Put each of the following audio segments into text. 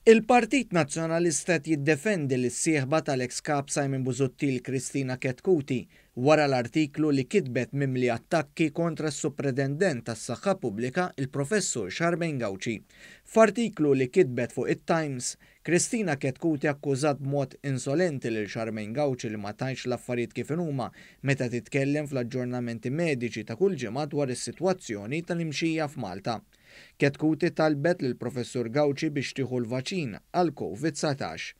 Il-Partit Nazzjonalista qed jiddefendi lis-sieħba tal-eks Kap Simon Busuttil Kristina Chetcuti wara l-artiklu li kitbet mimli attakki kontra s-Supretendent tas-Saħħa Pubblika il-Professur Charmaine Gauci. F'artiklu li kitbet fuq it-Times, Kristina Chetcuti akkużat b'mod insolenti lil Charmaine Gauci li ma tgħidx l-affarijiet kif inhuma meta titkellem fl-aġġornamenti mediċi ta' kull ġimgħa dwar is-sitwazzjoni tal-imxija f'Malta. Chetcuti talbet lill-Professur Gauci biex tieħu l-vaċin għall-Covid 19.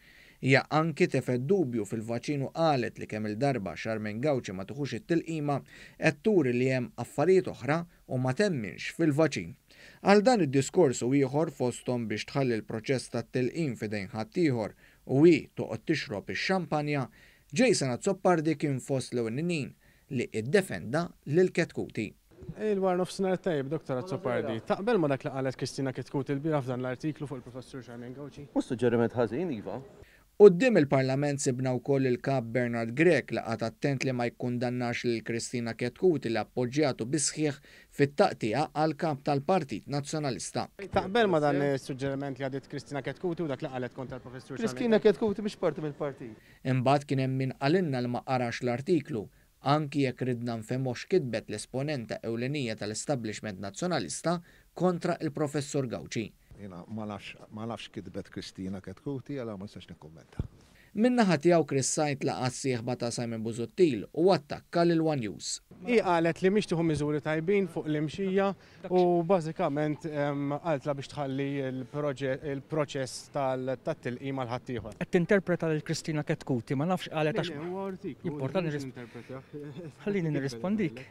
Hija anki tefgħet dubju fil-vaċin u qalet li kemm-il darba Charmaine Gauci ma tieħux it-tilqima qed turi li hemm affarijiet oħra u ma temminx fil-vaċin. Għal dan id-diskors u ieħor fosthom biex tħalli l-proċess tat-tilqim f'idejn ħaddieħor u hi toqgħod tixrob ix-xampanja, Jason Azzopardi kien fost l-ewlenin li iddefenda lil Chetcuti. Il-wara nofsinhar tajjeb, Dr. Azzopardi. Taqbel ma dak li qalet Kristina Chetcuti lbieraħ f'dan l-artiklu fuq il-Professur Charmaine Gauci? Mhux suġġeriment ħażin, iva. Quddiem il-Parlament sibna wkoll il-Kap Bernard Grech li qagħad attent li ma jikkundannax lil Kristina Chetcuti li appoġġjatu bis-sħiħ fit-taqtiegħa għal kap tal-Partit Nazzjonalista. Taqbel ma dan is-suġġeriment li għadiet Kristina Chetcuti u dak li qalet kontra l-Professur Charmaine Kristina Chetcuti mhix parti mill-partit. Imbagħad kien hemm min qalilna li ma qarax l-artiklu, anki jekk ridna nfehmuh x'kitbet l-esponenta ewlenija tal-establishment nazzjonalista kontra il-Professur Gauci. Jiena ma nafx kitbet Kristina Chetcuti, għala ma nistax nikkummenta. Min-naħa tiegħu Chris Said laqa' s-sieħba ta' Simon Busuttil u attakka lil One News. Hi qalet li mhix tieħu miżuri tajbin fuq l-imxija u bażikament qaltla biex tħalli l-proċess tat-tilqim għal ħaddieħor. Qed tinterpreta lil Kristina Chetcuti, ma nafx qalet għax Jimporta Ħallini nirrispondik.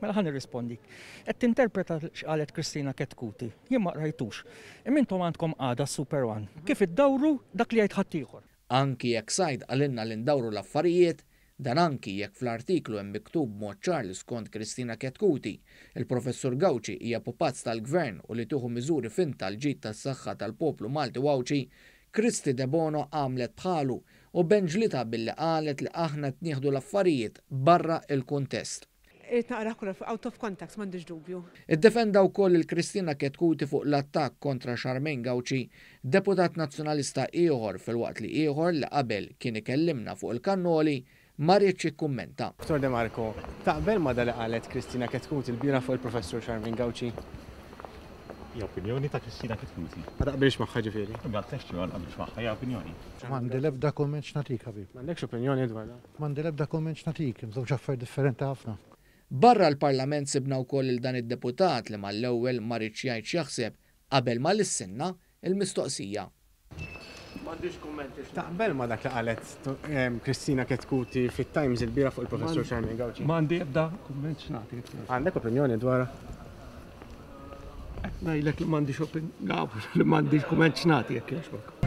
Mela ħa nirrispondik. Qed tinterpreta x'qalet Kristina Chetcuti. Jien ma qrajtux. Imma intom għandkom għada Super One. Kif iddawru dak li jgħid ħaddieħor. Anki jekk Said qalilna li ndawru l-affarijiet, dan anki jekk fl-artiklu hemm miktub b'mod ċar li skont Kristina Chetcuti, il-Professur Gauci hija pupazz tal-Gvern u li tieħu miżuri finta l-ġid tas-saħħa tal-poplu Malti u Għawdxi, Kristy Debono għamlet bħalu u benġlita billi qalet li aħna qed nieħdu l-affarijiet barra il-kuntest. Irrid naqra kollha out of context, m'għandix dubju. Iddefenda wkoll il Kristina Chetcuti fuq l-attakk kontra Charmaine Gauci, deputat nazzjonalista ieħor filwaqt li ieħor li qabel kien ikellimna fuq il-kannoli ma riedx jikkummenta. Dr. De Marco, taqbel ma dak li qalet Kristina Chetcuti lbieraħ fuq il-Professur Charmaine Gauci? Hija opinjoni ta' Kristina Chetcuti. Ma taqbilx magħha ġifieri? Ma taqbilx ma naqbilx magħha, hija opinjoni. M'għandi l-ebda kumment x'nagħtik, ħabib. M'għandekx opinjoni dwar dan? M'għandi l-ebda kumment x'nagħtik, żewġ affarijiet differenti ħafna. Barra l-Parlament sibna wkoll il dan id-deputat li mal-ewwel ma riedx jgħid x'jaħseb qabel ma lissinna il-mistoqsija. M'għandix kummenti. Taqbel ma dak li qalet Kristina Chetcuti fit-Times ilbieraħ fuq il-Professur Charmaine Gauci? M'għandi ebda kumment x'nagħti. Għandek opinjoni dwar? Qed ngħidlek li m'għandix opinjoni, li m'għandix kumment x'nagħti jekk jogħġbok.